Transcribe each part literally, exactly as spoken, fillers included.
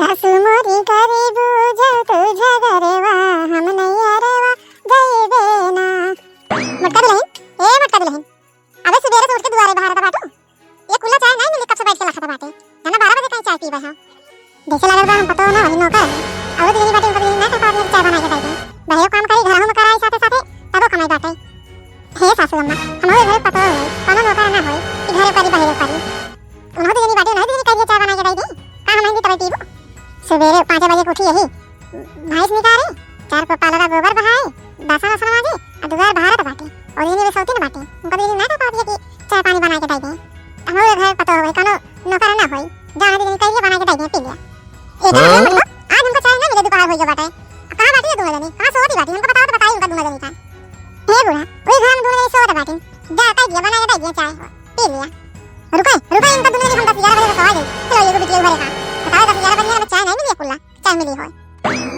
सासु मोरी करी बूझ तू झगरवा, हम नैहरवा जइबे ना। मोटका दुलहिन, ए मोटका दुलहिन, अबे सुबेरे से उठ के दुआरे बहारत बाटू। एक कुल्ला चाय नाहीं मिली, कब से बैठ के लखत बाटे। जाना बारह बजे कहीं चाय पीबे, हाँ। जैसे लागत बा हम पतोह ना वही नौकर है। औरत जनी बाटे, उनका भी नहीं कर पावत चाय बनाई के दे दे। बहरो काम करी, घरहू में कराई साथे साथे, तबो कमाई बाटे। हे सासू अम्मा, हमरो घर पतोह होई, कोनो नौकर ना होई कि घरे करी, बहरो करी। उन्हों तो जनी बाटे, उन्हों तो जनी करिए चाय बनाई के दे दे। का हम हिंदी तबे पीबो? सुबेरे पाँच बजे के उठी यही, भैंस निकारे, चार को पालरा गोबर बहाए, बासन वासन माजे, आ दुआर बहारत बाटे। और ये वे सौतीन बाटे, उनका तो ये ना कर पावत है कि चाय पानी बना के दे दे। हमरो घर पतोह होई, कोनो नौकर ना होई, जाने दीजिए, कहिए बना के दे दे, पी लिया। एक हाँ? मतलब, आज हमको चाय ना मिले, दोपहर हो गया बाटे। अब कहाँ बाटी है दोनों जनी? कहाँ सोती बाटी? हमको बताओ तो बताई उनका दोनों जनी का। हे बूढ़ा, वही घर में दोनों जनी सोत बाटी। जा, कह दिया, बना के दे दिया चाय, पी लिया। रुका, रुका, इनका दोनों जनी हम दस ग्यारह बजे से सवा गई। चलो, ये को बिटिया घरे का। बताओ, दस ग्यारह बजे में चाय नहीं मिली है कुल्ला? चाय मिली होय।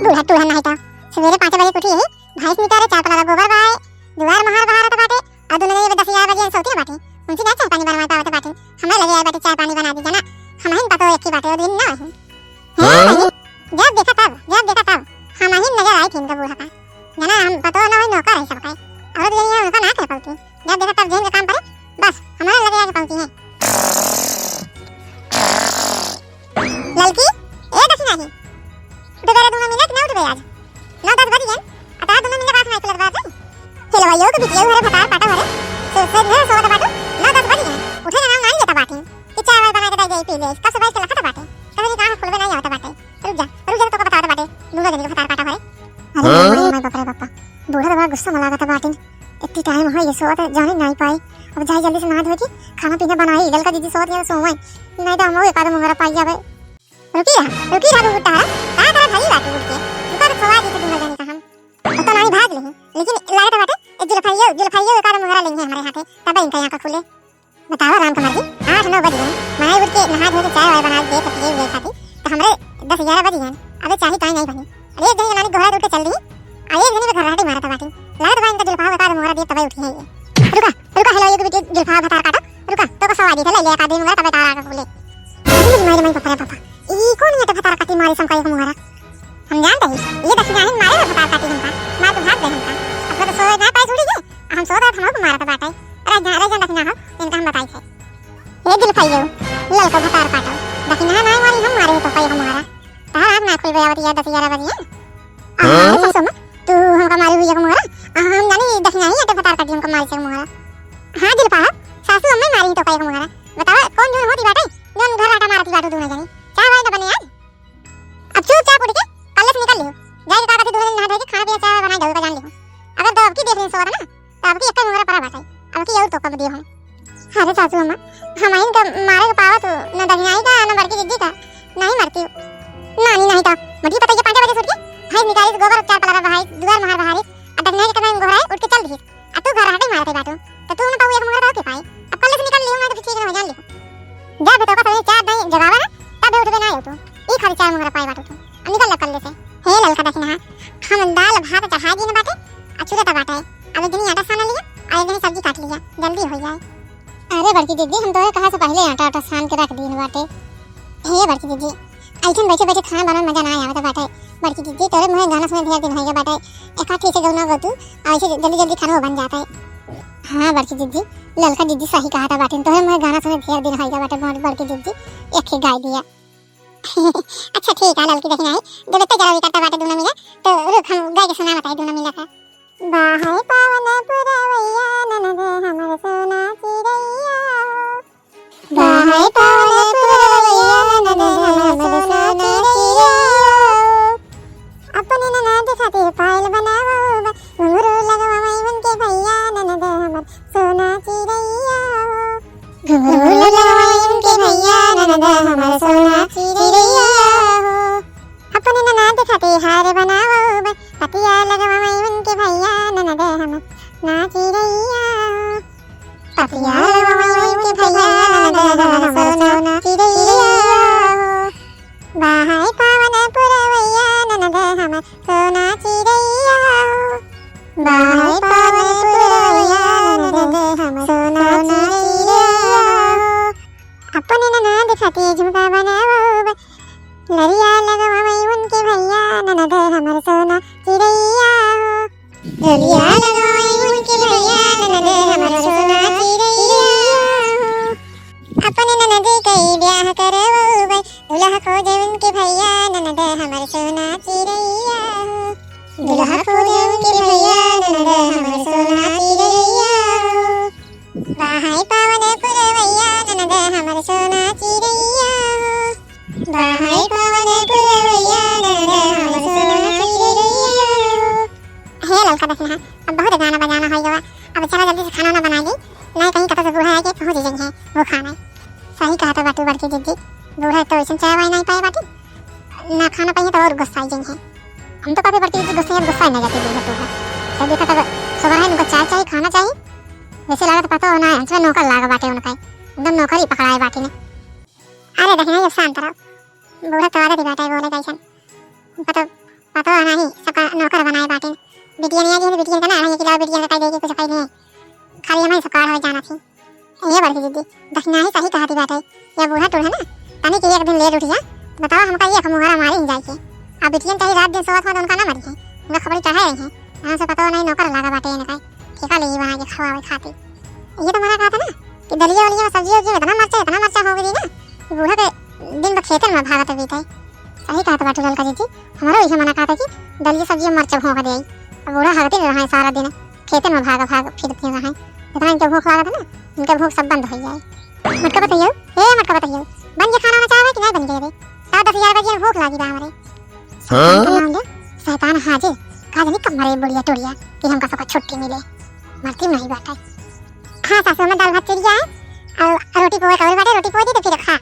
बूढ़ा टूढ़ा नहीं तो। सुबेरे पाँच बजे उठी है, भैंस निकारे, चार पलावा गोबर बहाए, दुआर महार बहारत बाटे, और दोनों जने दस ग्यारह बजे सोती बाटे। उनसे ना चाय पानी बनवाए पावत बाटे। हमरा लगे आए बाटे, चाय पानी बना दी जाना। हम ही पतोह एक ही बाटे, वो दिन ना है। हाँ? हैं? जब देखा तब, जब देखा तब। हम ही नजर आई थी इनका बूढ़ा का। जाना हम पतोह ना होई, नौकर है सबका। औरत जनी है, उनका ना कह पाती। जब देखा तब जेहन के काम पड़े, बस हमारे लगे आके पहुंची है। ललकी, ए दखिनाही, उठबे रे दुनो मिनट, ना उठबे आज? नौ दस बज गए, अतार दुनो मिनट बात माइक लग बात है। हेलो, यो के बिटिया घरे भतार पाटा घरे, से, से घर सोवत बाटू, नौ दस बज गए, उठे के नाम नाहीं लेता बाटी। कि चाय वाय बना के दे दे, पी ले, कब से बैठ के लखत बाटे, कहीं काम खुलबे नाहीं आवत बाटे। रुक जा, रुक जा, तोका बतावत बाटे, दुनो जनी के भतार पाटा घरे। अरे हाँ? माई, माई, बाप रे बापा, बूढ़ा तो बड़ा गुस्सा में लागत बाटे। इतनी टाइम हो ये सोवत है, जाने नाहीं पाई। अब जाई जल्दी से नहा धो के खाना पीना बनाई, ललका दीदी सोवत है, सोवई, नाहीं तो हम एक आध मुंगरा पाई जावे। रुकी रहा, रुकी रहा, तू उठा रहा, का करा भाई बात उठ के, रुका तो सोवा दी तो दुनो जनी का हम। वो तो नानी भाग लेही, लेकिन लागत बाटे, ए जुल्फाइयो, जुल्फाइयो एक आध मुंगरा लेंगे हमारे हाथे, तब इनका यहाँ का खुले। बतावा राम कुमार जी, आठ नौ बज गए, माई उठ के नहा धो के चाय वाय बना के दे सकती है खाती, तो हमरे दस ग्यारह बज गए, अबे चाही ताई नाहीं बनी। अरे एक जनी जनानी गोहरा उठ के चल दी, आ एक जनी पे घर राटी मारत बाटी। लागत बा इनका जुल्फा का मोहरा दिए तबे उठी है ये। रुका, रुका, हेलो, ये तो बिटिया जुल्फा भतार काटा, रुका, तोका सवा दी थे, ले ले एक आदमी मुंगरा तबे तारा का बोले। अरे मारे माई बाप रे बापा, ई कौन ये तो भतार काटी मारी समका एक मुंगरा? हम जानते ही, ये दखिनाही मारे भतार काटी हमका, मार के भाग गए हमका। अब तो सोए ना पाए छोड़ी के, हम सो रहे हम मारत बाटे। अरे जा रे जा दखिना हो, इनका हम बताई थे। ए जुल्फाइयो, ललका भतार काटो। दखिना ना मारी हम मारे तो पाई हमारा। तार आँख ना खुलबे आवत या दस ग्यारह बजे। हाँ? अरे सासू माँ, तू हमका मारी हुई एक मुहरा। आ, हम जानी दखिना ही अटे भतार काटी हमका मारी से मुहरा। हाँ जुल्फा, सासू अम्मा मारी तो पाई मुहरा। बतावा कौन जून होती बाटे? जौन घर राटा मारती बाटू दोनों जनी। चाय वाय ना बने आज? अब चुपचाप उठ के कल्ले से निकल लियो। जाए के का कहती दोनों जनी नहा धोए के खाना पीना चाय वाय बनाई दो का जान लियो। अगर दो अब की देख रही सोवत ना, तो अब की एक मुहरा परा बाटे, अब की और तो कब दियो हम। अरे सासू अम्मा, हम आइन का मारे के पावत हो, न दखिनाही का, न बड़की जिज्जी का, नहीं मरती हो। नानी नहीं तो, मुझे पता ये पाँच बजे से उठ के भैंस निकाली, गोबर चार पलावा बहाई, दुआर महार बहारी, अब दखिनाही के कमाई में गोहराए, उठ के चल दी। अब तू घर हटे मारते बाटू, तो तू न पाऊ एक मुहरा तो के पाई। अब कल्ले से निकल लियो, नहीं तो फिर ठीक न हो जान लियो। जब भी तोका सवेरे चार दाई जगावा ना, तब भी उठबे ना आयो तू। ई खाली चार मुहरा पाए बाटू तू। अब निकल लो कल्ले से। हे ललका दखिना, हम दाल भात चढ़ा दी न बाटे, आ चूल्हा तो बाटे। अब एक जनी आटा सान लिया, आ एक जनी सब्जी काट लिया, जल्दी हो जाए। अरे बड़की दीदी, हम तोहे कहा से पहले आटा आटा सान के रख दीन बाटे। हे बड़की दीदी, ऐसन बैठे बैठे खाना बनावे में मजा ना आवत बाटे। बड़की दीदी, तोरे मुँहे गाना सुने ढेर दिन हो गया बाटे। एक आध ठीक से गौना गो तू, आ ऐसे जल्दी जल्दी खाना बन जाता है। हाँ बड़की दीदी, ललका दीदी सही कहा था बाटे, तोरे मुँहे गाना सुने ढेर दिन हो गया बाटे। बड़-, बड़की दीदी, एक ही गाय दिया। अच्छा ठीक है, ललकी दखिनाही, जब इतना जरूरी करता बाटे दोनों मिला, तो रुक हम गाय के सुना बताई दोनों मिला का। बाहे पावन पुरवैया ननद हमर सोना चिरैया हो। बाहे पावन पुरवैया ननद हमर सोना चिरैया हो। अपने ननद खातिर पायल बनावो बा, घुंघरू लगवाई उनके भैया ननद हमर सोना चिरैया हो। घुंघरू लगवाई उनके भैया ननद हमर सोना चिरैया हो। अपने ननद खातिर हार बनावो बा, पतिया लगवाई उनके भैया ननद हमर सोना चिरैया हो। पतिया लगवाई उनके भैया ननद हमर सोना चिरैया हो। बाहे पावन पुरवैया ननद हमर सोना चिरैया हो। बाहे पावन पुरवैया ननद हमर सोना चिरैया हो। अपने ननद खातिर झुमका बनावो बा, लरिया लगवाई उनके भैया, ननद हमर सोना चिरैया हो। लरिया लगवाई उनके भैया, ननद हमर सोना चिरैया हो। अपने ननद कई ब्याह करवबै, दुल्हा खोजे उनके भैया, ननद हमर सोना चिरैया हो। दुल्हा खोजे उनके भैया, ननद हमर सोना चिरैया हो। बाहै पावन पुरवैया, ननद हमर सोना चिरैया हो। बाहै पावन पुरवैया, ननद हमर सोना चिरैया हो। हे ललका दखिनहा, अब बहुत गाना बजाना होइ गवा, अब चला जल्दी से खाना ना बनाई ली, नहीं कहीं कतौ से बूढ़ा आके पहुँच जाइहैं भूखा नहीं। सही कहत बाटू बड़की जिज्जी, बूढ़ा तो वैसन चाय वाय नहीं पाए बाटी, ना खाना पाइहैं तो और गुस्साई जाइहैं। हम तो कभी बड़की जिज्जी गुस्सा, गुस्सा नहीं जाती बूढ़ा तो है। जब देखा तब सुबह है उनको चाय चाहिए, खाना चाहिए, वैसे लागत पतो ना है, इसमें नौकर लाग बाटे उनका, एकदम नौकर ही पकड़ाए बाटी ने। अरे दखिनहा, ये शांत रहो, बूढ़ा तो आदत ही बाटे बोले कैसन। पतो, पतो नहीं, सबका नौकर बनाए बाटे। बिटिया नहीं आई, बिटिया का ना नहीं, कि लाओ बिटिया का कह देगी, कुछ कह नहीं। खाली हमें सब काढ़ हो जाना थी। ये बड़की जिज्जी, दखिनहा ही सही कहती बाटे। या बूढ़ा टूढ़ा ना, तनी के एक दिन लेट उठिया, बताओ हमका ये मुहरा मारी जाए के। अब बिटिया चाहे रात दिन सोवत हो तो उनका ना मरी है, उनका खबरी चढ़ाए रही है। यहाँ से पतो नहीं नौकर लागा बाटे इनका, ठेका ले बना के खवावे खातिर। ये तो मना कहत है ना कि दलिया वलिया में सब्जी उब्जी में इतना मरचा, इतना मरचा हो गई ना कि बूढ़ा के दिन भर खेतन में भागत बीत है। सही कहत बाटू ललका जिज्जी, हमरो इहे मना कहत है कि दलिया सब्जी में मरचा भोंक दे। अब बूढ़ा हगते रहे सारा दिन, खेतन में भाग भाग फिरते रहे। जितना इनके भूख लागत है ना, इनके भूख सब बंद हो जाए। मटका पतोहियो, हे मटका पतोहियो, बन गया खाना ना चाहवे कि नहीं बन गया रे? साढ़े दस ग्यारह बजे भूख लागी बा हमरे। शैतान के नाम ले, शैतान हाजिर, का जानी कब मरे बुढ़िया टुढ़िया कि हमका सबका छुट्टी मिले। मरती नहीं बाटे। हाँ सासू, हमें दाल भात चुरिया है और रोटी पोहे का और बाटे, रोटी पोहे दी तो फिर खा।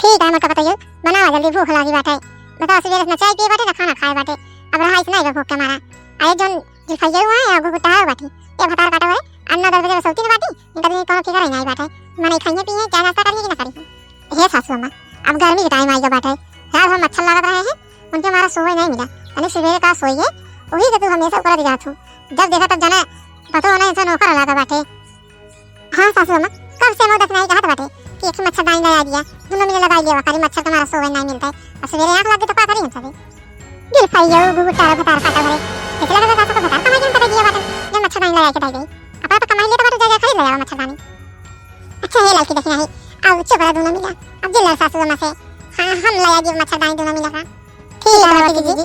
ठीक है मटका पतोहियो, बनावा जल्दी, भूख लागी बाटे। बताओ, सुबह से ना चाय पिए बाटे ना खाना खाए बाटे। अब रहा इसना ही भूख के मारा। अरे जोन जुल्फैया हुआ है, आगू गुट्टा है बाटी। ये भतार काटा हुआ है, अन्ना दस बजे में सोती ना बाटी, इनका दिन कोनो फिकर ही नहीं बाटे। मने खाइए पिए, चाय नाश्ता करिए कि ना करिए। हे सासू अम्मा, अब गर्मी के टाइम आई गया बाटे, रात भर मच्छर लागत रहे हैं, उनके मारा सोवे नहीं मिला। तनी सुबह का सोइए, वही से तू हमेशा ऊपर जात हूँ। जब देखा तब जाने पतो नहीं ऐसा नौकर लगा बाटे। हाँ सासू अम्मा, कब से मोदक नहीं कहत बाटे कि एक मच्छरदानी लगा दिया, दोनों मिले लगाई लेवा करी, मच्छर के मारा सोवे नहीं मिलता है। और सवेरे आँख लग गई तो का करी हम सभी? जुल्फैया, गुगु, टारो, भतार काटा भरे। ऐसे लगा सासू को भतार कमाई के हम कटा दिया बाटे, जब मच्छरदानी लगा के डाल गई। अपना तो कमाई लेता बाटे, जा जा खरीद ले आवा मच्छरदानी। अच्छा हे ललकी दखिनहा, अब चुप रहा दोनों मिला। अब जिल्ला सासू अम्मा से, हाँ, हम लगा दिए मच्छरदानी दोनों मिला का। ठीक है बड़की जिज्जी,